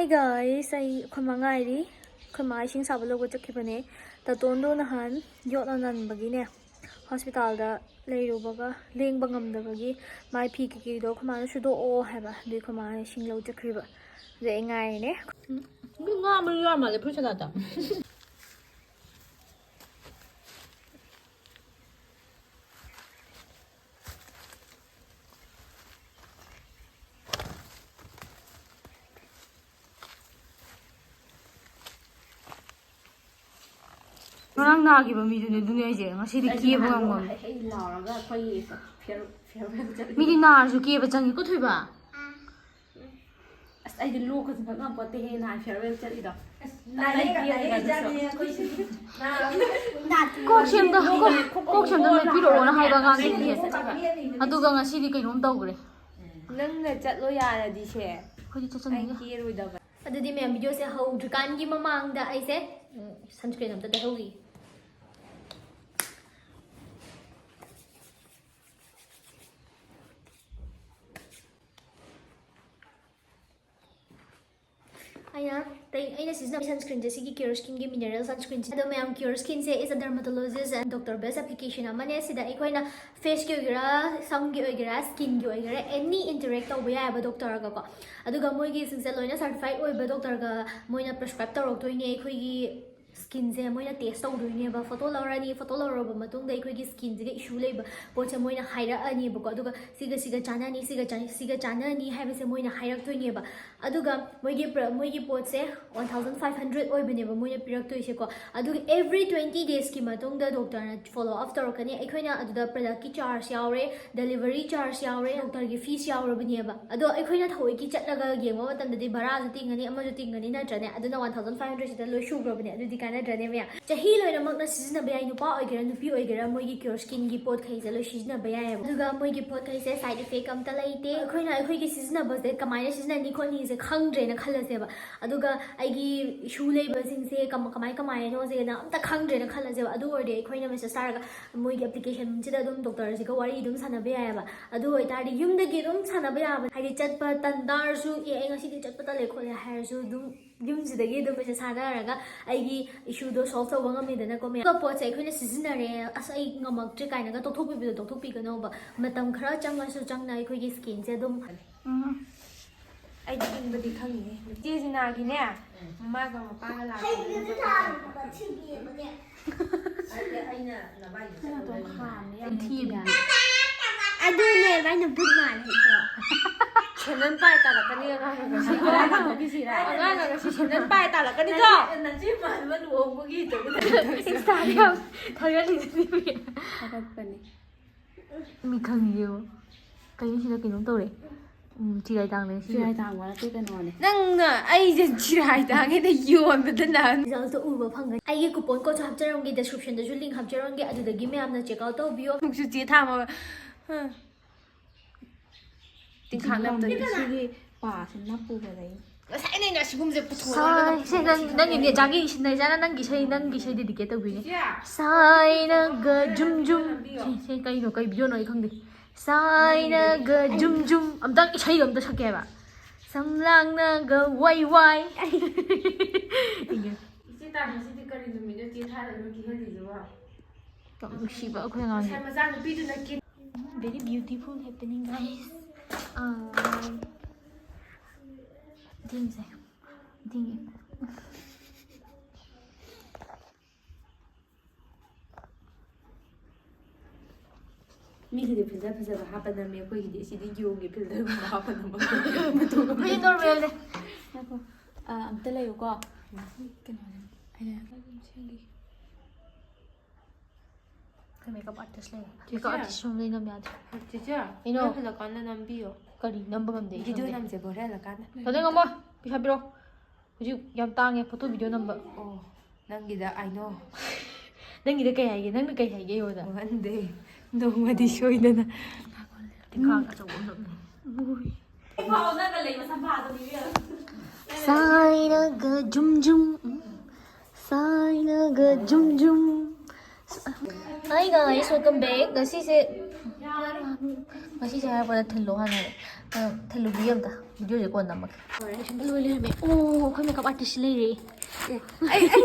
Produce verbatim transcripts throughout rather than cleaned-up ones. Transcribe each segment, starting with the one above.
Hey guys, ꯑꯩ ꯑꯩꯈꯣꯏ ꯃꯥ ꯉꯥꯏꯔꯤ꯫ ꯑꯩꯈꯣꯏ ꯃꯥ ꯏꯁꯤꯡ ꯁꯥꯕ ꯂꯧꯕ ꯆꯠꯈꯤꯕꯅꯦ꯫ ꯇꯥꯇꯣꯟꯗꯣ ꯅꯍꯥꯟ ꯌꯣꯠꯅ ꯅꯟꯕꯒꯤꯅꯦ, ꯍꯣꯁꯄꯤꯇꯥꯜꯗ ꯂꯩꯔꯨꯕꯒ ꯂꯦꯡꯕ ꯉꯝꯗꯕꯒꯤ ꯃꯥꯏ ꯐꯤ ꯀꯩꯀꯩꯗꯣ ꯑꯩꯈꯣꯏ ꯃꯥꯅ ꯁꯨꯗꯣꯛꯑꯣ ꯍꯥꯏꯕ, ꯑꯗꯨꯏ ꯑꯩꯈꯣꯏ ꯃꯥꯅ ꯏꯁꯤꯡ ꯂꯧ ꯆꯠꯈ꯭ꯔꯤꯕ꯫ ꯑꯗꯨ ꯑꯩ ꯉꯥꯏꯔꯤꯅꯦ꯫ ꯎꯝ, ꯉꯥ ꯃꯔꯨ ꯌꯥꯝ ꯃꯥꯜꯂꯦ ꯐꯨꯔꯤꯠ ꯁꯅꯥꯗ꯫ ꯉꯔꯥꯡ ꯅꯥꯈꯤꯕ ꯃꯤꯗꯨꯅꯦ ꯑꯗꯨꯅꯦ ꯑꯩꯁꯦ ꯉꯁꯤꯗꯤ ꯀꯦꯕ ꯉꯝꯃꯝꯃꯦ꯫ ꯍꯩ ꯍꯩ ꯂꯥꯎꯔꯒ ꯑꯩꯈꯣꯏꯒꯤ ꯐꯤꯌꯔ- ꯐꯤꯌꯔꯋꯦꯜ ꯆꯠꯂꯤ꯫ ꯃꯤꯗꯤ ꯅꯥꯔꯁꯨ ꯀꯦꯕ ꯆꯪꯉꯤꯀꯣ ꯊꯣꯏꯕ꯫ ꯑꯁ, ꯑꯩꯗꯤ ꯂꯣꯛꯀꯁꯨ ꯐꯠ ꯉꯝꯄꯣꯠꯇꯦꯍꯦ, ꯅꯍꯥꯟ ꯐꯤꯌꯔꯋꯦꯜ ꯆꯠꯂꯤꯗꯣ꯫ ꯑꯁ, ꯂꯥꯏꯔꯤꯛ ꯂꯥꯏꯔꯤꯛ ꯂꯥꯏꯔꯤꯛ ꯆꯠꯂꯤ ꯑꯩꯈꯣꯏꯁꯨ꯫ ꯀꯣꯛ ꯁꯦꯝꯗ- ꯀꯣꯛ- ꯀꯣꯛ ꯁꯦꯝꯗ ꯂꯦꯞꯄꯤꯔꯛꯑꯣꯅ ꯍꯥꯏꯕ ꯑꯉꯥꯡꯁꯤꯡꯁꯦ꯫ ꯑꯗꯨꯒ ꯉꯁꯤꯗꯤ ꯀꯩꯅꯣꯝ ꯇꯧꯈ꯭ꯔꯦ꯫ ꯅꯪꯅ ꯆꯠꯂꯣ ꯌꯥꯔꯗꯤ ꯁꯦ꯫ ꯑꯩꯈꯣꯏꯗꯤ ꯑꯩ ꯆꯠꯆꯅꯤꯡꯉꯦ꯫ ꯀꯦꯔꯣꯏꯗꯕ꯫ ꯑꯗꯨꯗꯤ ꯃꯌꯥꯝ, ꯚꯤꯗꯤꯑꯣꯁꯦ ꯍꯧꯗ꯭ꯔꯤꯀꯥꯟꯒꯤ ꯃꯃꯥꯡꯗ ꯑꯩꯁꯦ, ꯎꯝ, sunscreen ꯑꯝꯇ ꯇꯩꯍꯧꯈꯤꯒꯦ꯫ ꯑꯩꯅ ꯇꯩ- ꯑꯩꯅ ꯁꯤꯖꯤꯟꯅꯕ sunscreenꯁꯦ ꯁꯤꯒꯤ Cure Skinꯒꯤ mineral sunscreenꯁꯦ꯫ ꯑꯗꯣ ꯃꯌꯥꯝ, Cure Skinꯁꯦ is a dermatologist and doctor based application ꯑꯃꯅꯦ꯫ ꯁꯤꯗ ꯑꯩꯈꯣꯏꯅ faceꯀꯤ ꯑꯣꯏꯒꯦꯔꯥ, ꯁꯝꯒꯤ ꯑꯣꯏꯒꯦꯔꯥ, skinꯒꯤ ꯑꯣꯏꯒꯦꯔꯥ, any interact ꯇꯧꯕ ꯌꯥꯏꯑꯕ doctorꯒꯀꯣ꯫ ꯑꯗꯨꯒ ꯃꯣꯏꯒꯤꯁꯤꯡꯁꯦ ꯂꯣꯏꯅ certified ꯑꯣꯏꯕ doctorꯒ ꯃꯣꯏꯅ prescribe ꯇꯧꯔꯛꯇꯣꯏꯅꯦ꯫ ꯑꯩꯈꯣꯏꯒꯤ skinꯁꯦ ꯃꯣꯏꯅ test ꯇꯧꯗꯣꯏꯅꯦꯕ꯫ Photo ꯂꯧꯔꯅꯤ, photo ꯂꯧꯔꯕ ꯃꯇꯨꯡꯗ ꯑꯩꯈꯣꯏꯒꯤ skinꯁꯤꯒ issue ꯂꯩꯕ ꯄꯣꯠꯁꯦ ꯃꯣꯏꯅ ꯍꯥꯏꯔꯛꯑꯅꯤꯕꯀꯣ꯫ ꯑꯗꯨꯒ ꯁꯤꯒ ꯁꯤꯒ ꯆꯥꯟꯅꯅꯤ, ꯁꯤꯒ ꯆꯥꯟ- ꯁꯤꯒ ꯆꯥꯟꯅꯅꯤ ꯍꯥꯏꯕꯁꯦ ꯃꯣꯏꯅ ꯍꯥꯏꯔꯛꯇꯣꯏꯅꯦꯕ꯫ ꯑꯗꯨꯒ ꯃꯣꯏꯒꯤ ꯄ꯭ꯔ- ꯃꯣꯏꯒꯤ ꯄꯣꯠꯁꯦ one thousand five hundred ꯑꯣꯏꯕꯅꯦꯕ ꯃꯣꯏꯅ ꯄꯤꯔꯛꯇꯣꯏꯁꯦꯀꯣ꯫ ꯑꯗꯨꯒ every twenty daysꯀꯤ ꯃꯇꯨꯡꯗ doctorꯅ follow up ꯇꯧꯔꯛꯀꯅꯤ꯫ ꯑꯩꯈꯣꯏꯅ ꯑꯗꯨꯗ productꯀꯤ charge ꯌꯥꯎꯔꯦ, delivery charge ꯌꯥꯎꯔꯦ, doctorꯒꯤ fees ꯌꯥꯎꯔꯕꯅꯦꯕ꯫ ꯑꯗꯣ ꯑꯩꯈꯣꯏꯅ ꯊꯑꯣꯏꯒꯤ ꯆꯠꯂꯒ ꯌꯦꯡꯕ ꯃꯇꯝꯗꯗꯤ ꯚꯔꯥꯁꯨ ꯇꯤꯡꯒꯅꯤ, ꯑꯃꯁꯨ ꯇꯤꯡꯒꯅꯤ, ꯅꯠꯇ꯭ꯔꯅꯦ? ꯑꯗꯨꯅ one thousand five hundredꯁꯤꯗ ꯂꯣꯏ ꯁꯨꯈ꯭ꯔꯕꯅꯦ꯫ ꯑꯗꯨꯗꯤ ꯀꯥꯟꯅꯗ꯭ꯔꯅꯦ ꯃꯌꯥꯝ? ꯆꯍꯤ ꯂꯣꯏꯅꯃꯛꯅ ꯁꯤꯖꯤꯟꯅꯕ ꯌꯥꯏ, ꯅꯨꯄꯥ ꯑꯣꯏꯒꯦꯔꯥ ꯅꯨꯄꯤ ꯑꯣꯏꯒꯦꯔꯥ, ꯃꯣꯏꯒꯤ ꯀ꯭ꯌꯣꯔ ꯁ꯭ꯀꯤꯟꯒꯤ ꯄꯣꯠꯈꯩꯁꯦ ꯂꯣꯏ ꯁꯤꯖꯤꯟꯅꯕ ꯌꯥꯏꯑꯕ꯫ ꯑꯗꯨꯒ ꯃꯣꯏꯒꯤ ꯄꯣꯠꯈꯩꯁꯦ ꯁꯥꯏꯠ ꯏꯐꯦꯛ ꯑꯝꯇ ꯂꯩꯇꯦ꯫ ꯑꯩꯈꯣꯏꯅ ꯑꯩꯈꯣꯏꯒꯤ ꯁꯤꯖꯤꯟꯅꯕꯁꯦ ꯀꯃꯥꯏꯅ ꯁꯤꯖꯤꯟꯅꯅꯤ ꯈꯣꯠꯅꯤꯁꯦ ꯈꯪꯗ꯭ꯔꯦꯅ ꯈꯜꯂꯁꯦꯕ꯫ ꯑꯗꯨꯒ ꯑꯩꯒꯤ ꯏꯁꯨ ꯂꯩꯕꯁꯤꯡꯁꯦ ꯀꯃ- ꯀꯃꯥꯏ ꯀꯃꯥꯏꯅꯣꯁꯦꯅ ꯑꯝꯇ ꯈꯪꯗ꯭ꯔꯦꯅ ꯈꯜꯂꯁꯦꯕ꯫ ꯑꯗꯨ ꯑꯣꯏꯔꯗꯤ ꯑꯩꯈꯣꯏꯅ ꯃꯦꯁꯦꯖ ꯊꯥꯔꯒ ꯃꯣꯏꯒꯤ ꯑꯦꯄ꯭ꯂꯤꯀꯦꯁꯟꯁꯤꯗ ꯑꯗꯨꯝ ꯗꯣꯛꯇꯔꯁꯤꯒ ꯋꯥꯔꯤ ꯑꯗꯨꯝ ꯁꯥꯟꯅꯕ ꯌꯥꯏꯑꯕ꯫ ꯑꯗꯨ ꯑꯣꯏꯇꯥꯔꯗꯤ ꯌꯨꯝꯗꯒꯤ ꯑꯗꯨꯝ ꯁꯥꯟꯅꯕ ꯌꯥꯕ, ꯍꯥꯏꯗꯤ ꯆꯠꯄ ꯇꯟ ꯇꯥꯔꯁꯨ, "ꯑꯦ, ꯑꯩ ꯉꯁꯤꯗꯤ ꯆꯠꯄ ꯇꯜꯂꯦ ꯈꯣꯠꯂꯦ" ꯍꯥꯏꯔꯁꯨ ꯑꯗꯨꯝ ꯌꯨꯝꯁꯤꯗꯒꯤ ꯑꯗꯨꯝ ꯃꯦꯁꯦꯖ ꯊꯥꯅꯔꯒ ꯑꯩꯒꯤ ꯏꯁꯨꯗꯣ ꯁꯣꯜꯕ ꯇꯧꯕ ꯉꯝꯃꯦꯗꯅꯀꯣ ꯃꯌꯥꯝ꯫ ꯑꯗꯨꯒ ꯄꯣꯠꯁꯦ ꯑꯩꯈꯣꯏꯅ ꯁꯤꯖꯤꯟꯅꯔꯦ, "ꯑꯁ, ꯑꯩ ꯉꯝꯃꯛꯇ꯭ꯔꯦ" ꯀꯥꯏꯅꯒ ꯇꯣꯛꯊꯣꯛꯄꯤꯕꯗꯣ ꯇꯣꯛꯊꯣꯛꯄꯤꯒꯅꯣꯕ꯫ ꯃꯇꯝ ꯈꯔ ꯆꯪꯉꯁꯨ ꯆꯪꯅ ꯑꯩꯈꯣꯏꯒꯤ ꯁ꯭ꯀꯤꯟꯁꯦ ꯑꯗꯨꯝ ꯎꯝ꯫ ꯑꯩꯗꯤ ꯏꯪꯕꯗꯤ ꯈꯪꯉꯤꯍꯦ꯫ ꯏꯆꯦ ꯖꯤꯅꯥꯒꯤꯅꯦ, ꯃꯃꯥꯒ ꯃꯄꯥꯒ ꯂꯥꯛꯄꯗ ꯍꯩꯕꯗꯨ ꯊꯥꯔꯨꯕ ꯊꯤꯕꯤꯕꯅꯦ꯫ ꯑꯩꯅ ꯅꯕꯥꯏꯗ ꯅꯪ ꯑꯗꯨꯝ ꯆꯠꯂꯨꯔꯦ꯫ ꯈꯥꯝꯃꯦ, ꯌꯥꯝ ꯊꯤꯕꯅꯦ꯫ ꯑꯗꯨꯅꯦꯕ ꯑꯩꯅ ꯕꯨꯠ ꯃꯥꯜꯂꯦ ꯍꯥꯏꯗꯣ꯫ ꯁꯦꯟꯗꯟ ꯄꯥꯏ ꯇꯥꯔꯛꯀꯅꯤ ꯑꯉꯥꯡꯅ ꯉꯁꯤ꯫ ꯑꯉꯥꯡꯅ ꯉꯁꯤ ꯁꯦꯟꯗꯟ ꯄꯥꯏ ꯇꯥꯔꯛꯀꯅꯤꯀꯣ꯫ ꯅꯆꯦ ꯃꯥꯟꯕ ꯂꯨꯍꯣꯡꯕꯒꯤ ꯇꯧꯒꯗꯕ꯫ ꯏꯟꯁꯇꯥꯗ ꯌꯥꯝ ꯊꯥꯒꯠꯂꯤꯗꯨꯗꯤ꯫ ꯊꯥꯒꯠꯄꯅꯦ꯫ ꯃꯤ ꯈꯪꯉꯤꯌꯦꯕ꯫ ꯀꯩꯅꯣ ꯁꯤꯗ ꯀꯩꯅꯣꯝ ꯇꯧꯔꯦ꯫ ꯎꯝ, ꯆꯤꯔꯥꯏ ꯇꯥꯡꯂꯦ ꯁꯤ꯫ ꯆꯤꯔꯥꯏ ꯇꯥꯡꯕ ꯅꯠꯇꯦ, ꯀꯩꯅꯣꯅꯦ꯫ ꯅꯪꯅ ꯑꯩꯁꯦ ꯆꯤꯔꯥꯏ ꯇꯥꯡꯉꯦꯅ ꯌꯣꯟꯕꯗꯅ꯫ ꯔꯤꯖꯜꯇꯣ ꯎꯕ ꯐꯪꯒꯅꯤ꯫ ꯑꯩꯒꯤ ꯀꯨꯄꯟ ꯀꯣꯗꯁꯨ ꯍꯥꯞꯆꯔꯝꯒꯦ, ꯗꯦꯁꯀ꯭ꯔꯤꯞꯁꯟꯗꯁꯨ ꯂꯤꯡ ꯍꯥꯞꯆꯔꯝꯒꯦ, ꯑꯗꯨꯗꯒꯤ ꯃꯌꯥꯝꯅ ꯆꯦꯛ ꯑꯥꯎꯠ ꯇꯧꯕꯤꯌꯣ꯫ ꯑꯃꯨꯛꯁꯨ ꯆꯦ ꯊꯥꯃꯒ꯫ ꯍ꯫ ꯇꯤꯡꯈꯥꯛ ꯅꯞꯇꯅꯤ꯫ ꯁꯤꯒꯤ ꯄꯥꯁꯦ ꯅꯞꯄꯨꯕꯗꯒꯤ꯫ ꯉꯁꯥꯏꯅ ꯑꯩꯅ ꯑꯁꯤꯒꯨꯝꯕꯁꯦ ꯄꯨꯊꯣꯛꯑꯒ ꯁꯥꯏ, ꯁꯦ, ꯅꯪ, ꯅꯪꯒꯤ ꯅꯦꯆꯥꯒꯤ ꯏꯁꯩ, ꯅꯦꯆꯥꯅ ꯅꯪꯒꯤ ꯏꯁꯩ, ꯅꯪꯒꯤ ꯏꯁꯩ ꯗꯦꯗꯤꯀꯦꯠ ꯇꯧꯕꯤꯅꯤ꯫ ꯏꯆꯦ, ꯁꯥꯏꯅꯒ ꯖꯨꯝ ꯖꯨꯝ꯫ ꯁꯦ, ꯁꯦ, ꯀꯩꯅꯣ, ꯀꯩ ꯚꯤꯗꯤꯑꯣꯅꯣ ꯑꯩ ꯈꯪꯗꯦ꯫ ꯁꯥꯏꯅꯒ ꯖꯨꯝ ꯖꯨꯝ꯫ ꯑꯝꯇꯪ ꯏꯁꯩꯗꯣ ꯑꯝꯇ ꯁꯛꯀꯦ ꯍꯥꯏꯕ꯫ ꯁꯝꯂꯥꯡꯅꯒ ꯋꯥꯏ ꯋꯥꯏ꯫ ꯏꯆꯦ ꯇꯥꯃꯣꯁꯤꯗꯤ ꯀꯔꯤ ꯅꯨꯃꯤꯠꯅꯣ ꯆꯦ ꯊꯥꯔꯒ ꯀꯤꯍꯜꯂꯤꯁꯤꯕꯣ? ꯌꯥꯝ ꯅꯨꯡꯁꯤꯕ ꯑꯩꯈꯣꯏ ꯑꯉꯥꯡꯁꯦ꯫ ꯉꯁꯥꯏ ꯃꯆꯥꯅꯨꯄꯤꯗꯨꯅ ꯀꯦ- Very beautiful happening, guys. ꯑꯥ, ꯗꯤꯡꯁꯦ, ꯗꯤꯡꯉꯦ꯫ ꯃꯤꯒꯤꯗꯤ ꯐꯤꯜꯇꯔ ꯐꯖꯕ ꯍꯥꯞꯄ ꯅꯝꯃꯦ, ꯑꯩꯈꯣꯏꯒꯤꯗꯤ ꯁꯤꯗꯤ ꯌꯣꯡꯒꯤ ꯐꯤꯜꯇꯔꯒꯨꯝꯕ ꯍꯥꯞꯄ ꯅꯝꯕ꯫ ꯃꯇꯨꯒ ꯑꯩꯈꯣꯏꯗꯤ ꯅꯣꯔꯃꯦꯜꯅꯦ꯫ ꯉꯥꯏꯈꯣ꯫ ꯑꯥ, ꯑꯝꯇ ꯂꯩꯌꯨꯀꯣ꯫ ꯀꯩꯅꯣꯅꯦ꯫ ꯑꯩꯅ ꯑꯩꯈꯣꯏ ꯃꯦꯀꯞ ꯑꯥꯔꯇꯤꯁ ꯂꯩꯌꯦ꯫ ꯆꯦꯆꯦ, ꯃꯦꯀꯞ ꯑꯥꯔꯇꯤꯁ ꯁꯨꯝ ꯂꯩ ꯉꯝ ꯌꯥꯗꯦ꯫ ꯆꯦꯆꯦ, ꯀꯔꯤ? ꯅꯣꯏ ꯍꯜꯂꯛꯀꯥꯟꯗ ꯅꯝꯕꯤꯌꯣ꯫ ꯀꯔꯤ ꯅꯝꯕ ꯉꯝꯗꯦ ꯑꯩ ꯚꯤꯗꯤꯑꯣ ꯁꯪꯗꯦ꯫ ꯅꯝꯁꯦ ꯍꯣꯔꯦꯟ ꯍꯜꯂꯛꯀꯥꯟꯗ꯫ ꯍꯧꯖꯤꯛ ꯉꯝꯃꯣꯏ꯫ ꯄꯩꯁꯥ ꯄꯤꯔꯛꯑꯣ꯫ ꯍꯧꯖꯤꯛ ꯌꯥꯝ ꯇꯥꯡꯉꯦ ꯐꯣꯇꯣ ꯚꯤꯗꯤꯑꯣ ꯅꯝꯕ꯫ ꯑꯣ꯫ ꯅꯪꯒꯤꯗ ꯑꯥꯏꯅꯣ꯫ ꯅꯪꯒꯤꯗ ꯀꯩ ꯍꯥꯏꯒꯦ? ꯅꯪꯅ ꯀꯩ ꯍꯥꯏꯒꯦ ꯑꯩꯉꯣꯟꯗ? ꯋꯥꯟ ꯗꯦ ꯅꯣꯡꯃꯗꯤ ꯁꯣꯏꯗꯅ꯫ ꯇꯤꯡꯈꯥꯡ ꯑꯆꯧꯕ ꯑꯃ ꯂꯧꯅꯤ꯫ ꯁꯥꯏꯅꯒ ꯖꯨꯝ ꯖꯨꯝ, ꯁꯥꯏꯅꯒ ꯖꯨꯝ ꯖꯨꯝ꯫ Hi guys, welcome back. ꯉꯁꯤꯁꯦ, ꯉꯁꯤꯁꯦ ꯍꯥꯏꯔꯛꯄꯗ ꯊꯤꯜꯂꯣ ꯍꯥꯟꯅ꯫ ꯑ, ꯊꯤꯜꯂꯨꯕꯤꯌꯨ ꯑꯝꯇ꯫ ꯚꯤꯗꯤꯑꯣꯁꯦ ꯀꯣꯟꯅ ꯅꯝꯃꯛꯀꯦ꯫ ꯂꯣꯏ ꯂꯩꯔꯝꯃꯦ꯫ ꯑꯣ, ꯑꯩꯈꯣꯏ ꯃꯦꯀꯞ ꯑꯥꯔꯇꯤꯁ ꯂꯩꯔꯦ꯫ ꯑꯦ, ꯑꯩ, ꯑꯩ꯫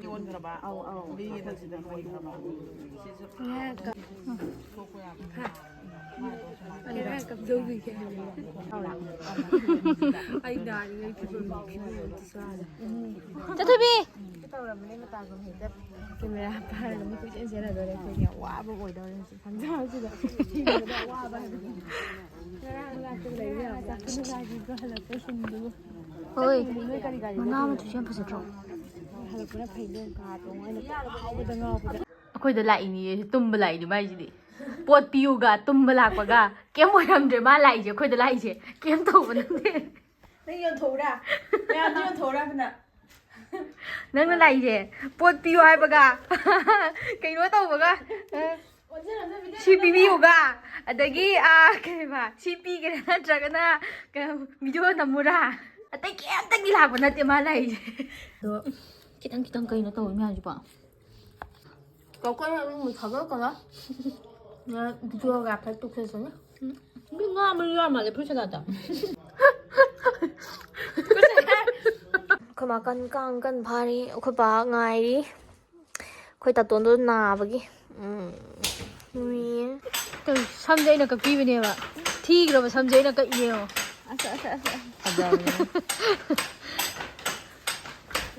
ꯌꯣꯟꯈ꯭ꯔꯕ꯫ ꯑꯧ, ꯑꯧ꯫ ꯃꯤꯒꯤ ꯃꯁꯤꯗ ꯂꯣꯏꯈ꯭ꯔꯕ꯫ ꯁꯤꯁꯨ ꯊꯣꯛꯄ ꯌꯥꯕ꯫ ꯀꯩꯅꯣ ꯀꯝꯗꯧꯕꯤꯒꯦ ꯍꯥꯏꯕꯅꯤꯗ꯫ ꯑꯩ ꯅꯥꯔꯤꯉꯩ ꯐꯤꯕꯝꯗꯣ ꯐꯤꯕꯝ ꯑꯝꯇ ꯆꯥꯗꯦ꯫ ꯆꯠꯊꯣꯏꯕꯤ! ꯇꯧꯔꯝꯕꯅꯦ ꯃꯇꯥꯒꯨꯝ ꯍꯦꯛꯇ ꯀꯦꯃꯦꯔꯥ ꯄꯥꯏꯔꯒ ꯃꯤ ꯀꯣꯏꯆꯦꯟ ꯆꯦꯜꯂꯗꯣꯏꯔꯦ꯫ ꯑꯩꯈꯣꯏꯗꯤ ꯌꯥꯝ ꯋꯥꯕ ꯑꯣꯏꯗꯧꯔꯦ ꯍꯧꯖꯤꯛ ꯈꯟꯖꯕꯁꯤꯗ꯫ ꯊꯦꯡꯕꯗ ꯑꯋꯥꯕ ꯍꯥꯏꯕꯗꯤ꯫ ꯉꯔꯥꯡ ꯂꯥꯛꯇꯅ ꯂꯩꯕ ꯌꯥꯕ꯭ꯔꯥ? ꯅꯨꯡꯉꯥꯏꯈꯤꯕ꯭ꯔꯣ ꯍꯜꯂꯛꯄ ꯁꯤꯟꯗꯨꯕꯨ? ꯍꯣꯏ꯫ ꯅꯣꯏ ꯀꯔꯤ ꯒꯥꯔꯤꯗ ꯃꯅꯥ ꯆꯠꯂꯤꯅꯣ? ꯃꯆꯨꯁꯦ ꯌꯥꯝ ꯐꯖꯗ꯭ꯔꯣ? ꯍꯜꯂꯛꯄꯅ ꯐꯩ ꯏꯕꯦꯝ, ꯀꯥ ꯇꯣꯡꯉ ꯑꯩꯅ ꯉꯥꯎꯕꯗ ꯉꯥꯎꯕꯗ꯫ ꯑꯩꯈꯣꯏꯗ ꯂꯥꯛꯏꯅꯦ, ꯇꯨꯝꯕ ꯂꯥꯛꯏꯅꯦ ꯃꯥꯏꯁꯤꯗꯤ꯫ ꯄꯣꯠ ꯄꯤꯌꯨꯒ ꯇꯨꯝꯕ ꯂꯥꯛꯄꯒ ꯀꯩꯝ ꯑꯣꯏꯔꯝꯗ꯭ꯔꯦ ꯃꯥ ꯂꯥꯛꯏꯁꯦ, ꯑꯩꯈꯣꯏꯗ ꯂꯥꯛꯏꯁꯦ ꯀꯩꯝ ꯇꯧꯕ ꯅꯠꯇꯦ꯫ ꯅꯪ ꯌꯣꯟꯊꯣꯛꯎꯔꯥ? ꯃꯌꯥꯝꯗ ꯌꯣꯟꯊꯣꯛꯎꯔꯥ ꯍꯥꯏꯕ ꯅꯪ? ꯅꯪꯅ ꯂꯥꯛꯏꯁꯦ ꯄꯣꯠ ꯄꯤꯌꯨ ꯍꯥꯏꯕꯒ ꯀꯩꯅꯣ ꯇꯧꯕꯒ, ꯑ, ꯑꯣꯟꯁꯤꯟ ꯑꯣꯟꯁꯤꯟ ꯚꯤꯗꯤꯑꯣ ꯁꯤ ꯅꯝꯕ ꯄꯤꯕꯤꯌꯨꯒ, ꯑꯗꯒꯤ, ꯑ, ꯀꯩꯕ, ꯁꯤ ꯄꯤꯒꯦꯔꯥ ꯅꯠꯇ꯭ꯔꯒꯅ ꯀꯩꯅꯣ, ꯚꯤꯗꯤꯑꯣ ꯅꯝꯃꯨꯔꯥ? ꯑꯇꯩ ꯀꯩꯝꯇꯒꯤ ꯂꯥꯛꯄ ꯅꯠꯇꯦ ꯃꯥ ꯂꯥꯛꯏꯁꯦ꯫ ꯑꯗꯣ ꯈꯤꯇꯪ ꯈꯤꯇꯪ ꯀꯩꯅꯣ ꯇꯧꯋꯤ ꯃꯌꯥꯝꯁꯤꯕꯣ꯫ ꯀꯣꯀꯣꯅꯠ ꯑꯃꯨꯛ ꯊꯥꯗꯣꯛꯀꯗ꯫ ꯅ ꯚꯤꯗꯤꯑꯣꯒ꯭ꯔꯥꯐꯔ ꯇꯣꯛꯆꯁꯅꯤ꯫ ꯎꯝ, ꯃꯤ ꯉꯥ ꯃꯔꯨ ꯌꯥꯎꯔ ꯃꯥꯜꯂꯦ ꯐꯨꯔꯤꯠ ꯁꯦꯒꯥꯗ꯫ ꯑꯩꯈꯣꯏ ꯃꯥ ꯀꯟ ꯀꯥꯡ ꯀꯟ ꯐꯥꯔꯤ꯫ ꯑꯩꯈꯣꯏ ꯄꯥ ꯉꯥꯏꯔꯤ꯫ ꯑꯩꯈꯣꯏ ꯇꯥꯇꯣꯟꯗꯣ ꯅꯥꯕꯒꯤ꯫ ꯎꯝ꯫ ꯅꯨꯡꯉꯥꯏꯌꯦ꯫ ꯀꯩ, ꯁꯝꯁꯦ ꯑꯩꯅ ꯀꯛꯄꯤꯕꯅꯦꯕ꯫ ꯊꯤꯈ꯭ꯔꯕ ꯁꯝꯁꯦ ꯑꯩꯅ ꯀꯛꯏꯅꯦꯕ꯫ ꯑꯁ, ꯑꯁ, ꯑꯁ, ꯑꯁ꯫ ꯐꯖꯕꯅꯦ꯫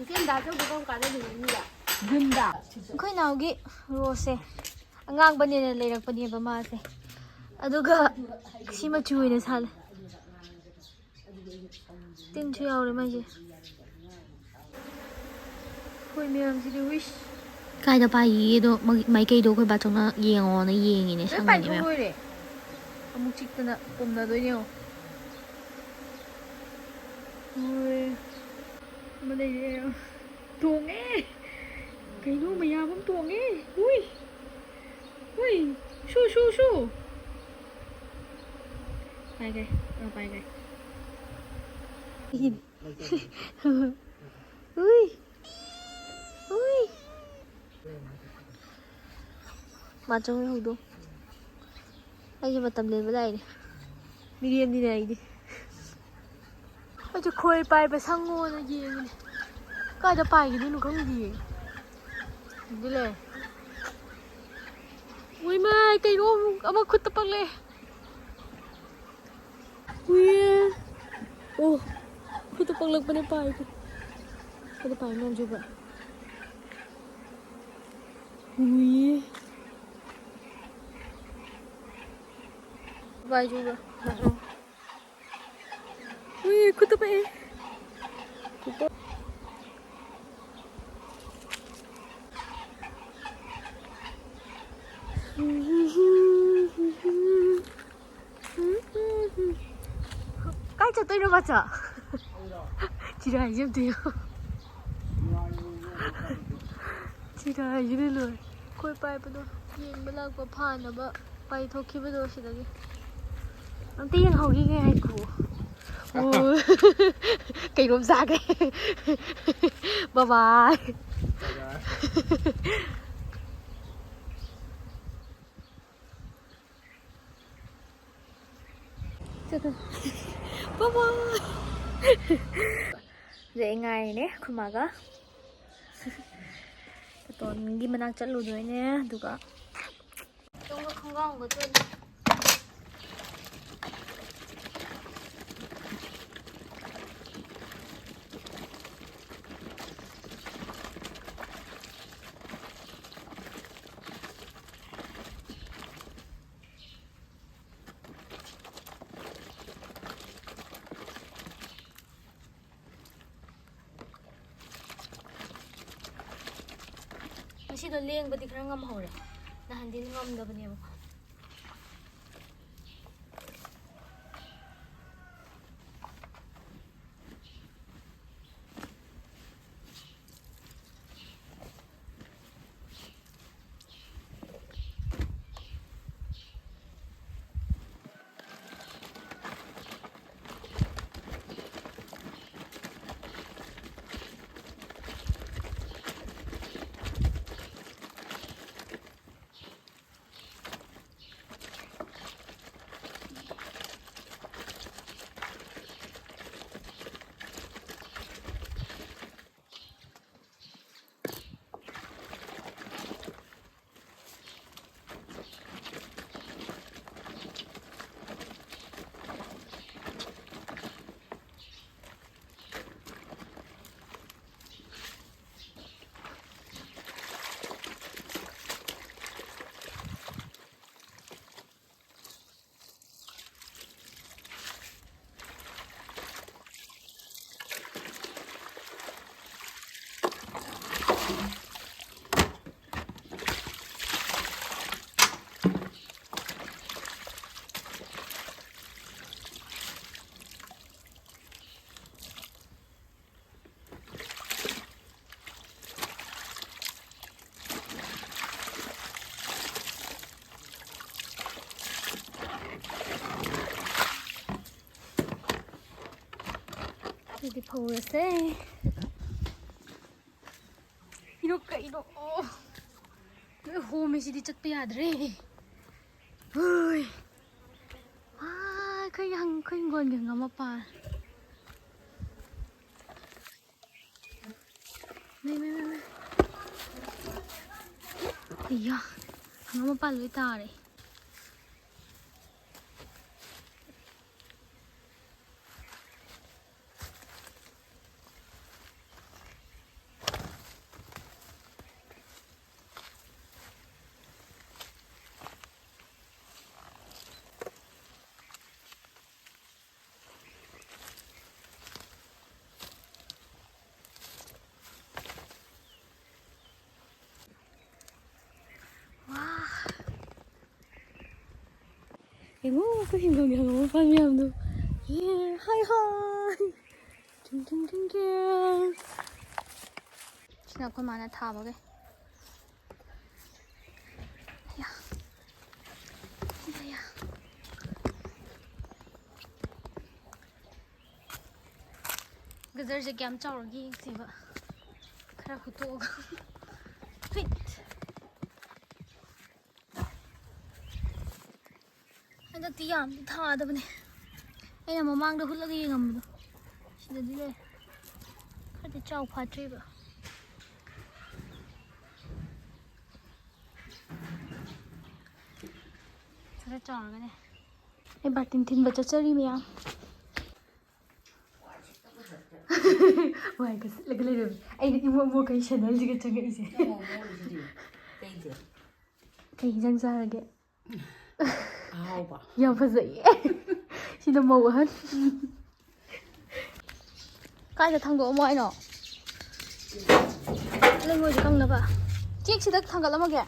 ꯏꯆꯦ ꯗꯥ ꯆꯧꯕ ꯀꯔꯝ ꯀꯥꯟꯗ ꯂꯨꯍꯣꯡꯅꯤꯕ? ꯖꯨꯟꯗ꯫ ꯑꯩꯈꯣꯏ ꯏꯅꯥꯎꯒꯤ ꯔꯣꯁꯁꯦ ꯑꯉꯥꯡꯕꯅꯦꯅ ꯂꯩꯔꯛꯄꯅꯦꯕ ꯃꯥꯁꯦ꯫ ꯑꯗꯨꯒ ꯁꯤ ꯃꯆꯨ ꯑꯣꯏꯅ ꯁꯥꯜꯂꯦ꯫ ꯇꯤꯟꯁꯨ ꯌꯥꯎꯔꯦ ꯃꯥꯏꯁꯦ꯫ ꯑꯩꯈꯣꯏ ꯃꯌꯥꯝꯁꯤꯗꯤ ꯋꯤꯁ꯫ ꯀꯥꯏꯗ ꯄꯥꯏꯈꯤꯒꯦꯗꯣ ꯃ-, ꯃꯥꯏꯀꯩꯗꯣ ꯑꯩꯈꯣꯏ ꯕꯥꯆꯧꯅ ꯌꯦꯡꯉꯣꯅ ꯌꯦꯡꯉꯤꯅꯦ, ꯂꯣꯏ ꯁꯪꯉꯤꯅꯦ ꯄꯥꯏꯊꯣꯛ ꯃꯌꯥꯝ꯫ ꯂꯣꯏꯔꯦ꯫ ꯑꯃꯨꯛ ꯆꯤꯛꯇꯅ ꯄꯨꯝꯅꯗꯣꯏꯅꯦ ꯌꯦꯡꯉꯣ꯫ ꯍꯣꯏ꯫ ꯑꯃ ꯂꯩꯔꯦ꯫ ꯇꯣꯡꯉꯦ꯫ ꯀꯩꯅꯣ ꯃꯌꯥꯝ ꯑꯃ ꯇꯣꯡꯉꯦ꯫ ꯍꯨꯏ꯫ ꯍꯨꯏ꯫ ꯁꯨ, ꯁꯨ, ꯁꯨ꯫ ꯄꯥꯏꯈ꯭ꯔꯦ꯫ ꯑ, ꯄꯥꯏꯈ꯭ꯔꯦ꯫ ꯍꯨꯏ꯫ ꯍꯨꯏ꯫ ꯃꯥ ꯆꯪꯉꯛꯏ ꯍꯧꯗꯣꯡ꯫ ꯑꯩꯒꯤ ꯃꯇꯝ ꯂꯦꯟꯕ ꯂꯥꯛꯏꯅꯦ꯫ ꯃꯤꯔꯦꯝꯅꯤꯅꯦ ꯑꯩꯗꯤ꯫ ꯑꯩꯁꯦ ꯈꯣꯏ ꯄꯥꯏꯕ ꯁꯪꯉꯣꯅ ꯌꯦꯡꯉꯤꯅꯦ꯫ ꯀꯥꯏꯗ ꯄꯥꯏꯈꯤꯗꯣꯏꯅꯣ ꯈꯪꯗꯤꯌꯦ꯫ ꯑꯗꯨ ꯂꯩꯔꯦ꯫ ꯎꯏ ꯃꯥꯏ, ꯀꯩꯅꯣ ꯑꯃꯨꯛ ꯑꯃ ꯈꯨꯠꯇ ꯄꯛꯂꯛꯑꯦ꯫ ꯎꯏꯌꯦ꯫ ꯑꯣ, ꯈꯨꯠꯇ ꯄꯛꯂꯛꯄꯅꯦ ꯄꯥꯏꯗꯣ꯫ ꯈꯨꯠꯇ ꯄꯥꯏ ꯃꯌꯥꯝꯁꯦ ꯎꯕ꯭ꯔꯥ? ꯎꯏꯌꯦ꯫ ꯄꯥꯏꯁꯦ ꯎꯕ꯭ꯔꯥ? ꯎꯏ, ꯈꯨꯠꯇ ꯄꯛꯑꯦ꯫ ꯀꯥꯏ ꯆꯠꯇꯣꯏꯅꯣ, ꯃꯆꯥ? ꯆꯤꯔꯥꯏꯁꯦ ꯑꯝꯇ ꯌꯦꯡꯉꯣ꯫ ꯆꯤꯔꯥꯏꯁꯤꯅ ꯂꯣꯏꯔꯦ꯫ ꯈꯣꯏ ꯄꯥꯏꯕꯗꯣ ꯌꯦꯡꯕ ꯂꯥꯛꯄ ꯐꯥꯅꯕ ꯄꯥꯏꯊꯣꯛꯈꯤꯕꯗꯣ ꯁꯤꯗꯒꯤ꯫ ꯑꯝꯇ ꯌꯦꯡꯍꯧꯈꯤꯒꯦ ꯍꯥꯏꯀꯣ꯫ ꯑꯣ꯫ ꯀꯩꯅꯣꯝ ꯆꯥꯒꯦ꯫ ꯕꯕꯥꯏ꯫ ꯕꯕꯥꯏ꯫ ꯍꯧꯖꯤꯛ ꯑꯩ ꯉꯥꯏꯔꯤꯅꯦ ꯑꯩꯈꯣꯏ ꯃꯥꯒ꯫ ꯇꯣꯟꯒꯤ ꯃꯅꯥꯛ ꯆꯠꯂꯨꯗꯣꯏꯅꯦ, ꯑꯗꯨꯒ ꯇꯣꯟꯒ ꯈꯣꯡꯒ꯭ꯔꯥꯎ ꯑꯃꯒ ꯆꯠꯂꯨ꯫ ꯉꯁꯤꯗꯣ ꯂꯦꯡꯕꯗꯤ ꯈꯔ ꯉꯝꯍꯧꯔꯦ, ꯅꯍꯥꯟꯗꯤ ꯉꯝꯗꯕꯅꯦꯕꯀꯣ꯫ ꯁꯤ ꯐꯧꯔꯁꯦ꯫ ꯏꯔꯣ ꯀꯩꯅꯣ? ꯑꯣ꯫ ꯂꯣꯏ ꯍꯣꯝꯃꯦ ꯁꯤꯗꯤ, ꯆꯠꯄ ꯌꯥꯗ꯭ꯔꯦ꯫ ꯍꯣꯏ꯫ ꯑꯥ, ꯑꯩꯈꯣꯏꯒꯤ ꯍꯪ-, ꯑꯩꯈꯣꯏ ꯍꯤꯡꯒꯣꯜꯒꯤ ꯍꯪꯒꯥꯝ ꯃꯄꯥꯟ꯫ ꯃꯩ, ꯃꯩ, ꯃꯩ, ꯃꯩ꯫ ꯑꯌꯥ, ꯍꯪꯒꯥꯝ ꯃꯄꯥꯟ ꯂꯣꯏ ꯇꯥꯔꯦ꯫ ꯋꯥ꯫ ꯌꯦꯡꯉꯨ, ꯑꯩꯈꯣꯏ ꯍꯤꯡꯒꯣꯜꯒꯤ ꯍꯪꯒꯥꯝ ꯃꯄꯥꯟ ꯃꯌꯥꯝꯗꯣ꯫ ꯌꯦ, ꯍꯥꯏ, ꯍꯥꯏ꯫ ꯇꯤꯡ, ꯇꯤꯡ, ꯇꯤꯡ, ꯇꯤꯡ꯫ ꯁꯤꯅ ꯑꯩꯈꯣꯏ ꯃꯥꯅ ꯊꯥꯕꯒꯤ꯫ ꯑꯌꯥ꯫ ꯑꯌꯥ, ꯑꯌꯥ꯫ ꯒꯖꯔꯁꯦ ꯀꯌꯥꯝ ꯆꯥꯎꯔꯒꯦ ꯌꯦꯡꯁꯦꯕ꯫ ꯈꯔ ꯍꯨꯠꯇꯣꯛꯑꯒ꯫ ꯐꯤꯠ꯫ ꯍꯟꯗꯛꯇꯤ ꯌꯥꯝꯗꯤ ꯊꯥꯗꯕꯅꯦ꯫ ꯑꯩꯅ ꯃꯃꯥꯡꯗ ꯍꯨꯠꯂꯒ ꯌꯦꯡꯉꯝꯕꯗꯣ꯫ ꯁꯤꯗꯗꯤ ꯂꯩ꯫ ꯈꯔꯗꯤ ꯆꯥꯎ ꯐꯥꯠꯇ꯭ꯔꯤꯕ꯫ ꯈꯔ ꯆꯥꯎꯔꯒꯅꯦ꯫ ꯑꯩ ꯕꯥꯔꯇꯤꯟ ꯊꯤꯟꯕ ꯆꯠꯆꯔꯤ ꯃꯌꯥꯝ꯫ ꯋꯥꯏꯒ ꯁꯤꯠꯂꯒ ꯂꯩꯔꯝꯃꯤ꯫ ꯑꯩꯅ ꯏꯃꯣꯠ ꯃꯣꯠꯈꯩ ꯁꯦꯟꯗꯜꯁꯤꯒ ꯆꯪꯉꯛꯏꯁꯦ꯫ ꯀꯩ ꯏꯟꯖꯥꯡ ꯆꯥꯔꯒꯦ? ꯑꯍꯥꯎꯕ꯫ ꯌꯥꯝ ꯐꯖꯩꯌꯦ꯫ ꯁꯤꯅ ꯃꯧ ꯑꯍꯟ꯫ ꯀꯥꯏꯗ ꯊꯥꯡꯗꯣꯛꯑꯝꯃꯣ ꯍꯥꯏꯅꯣ? ꯂꯩꯉꯣꯏꯁꯦ ꯀꯪꯅꯕ꯫ ꯆꯦꯛꯁꯤꯗ ꯊꯥꯡꯒꯠꯂꯝꯃꯒꯦ꯫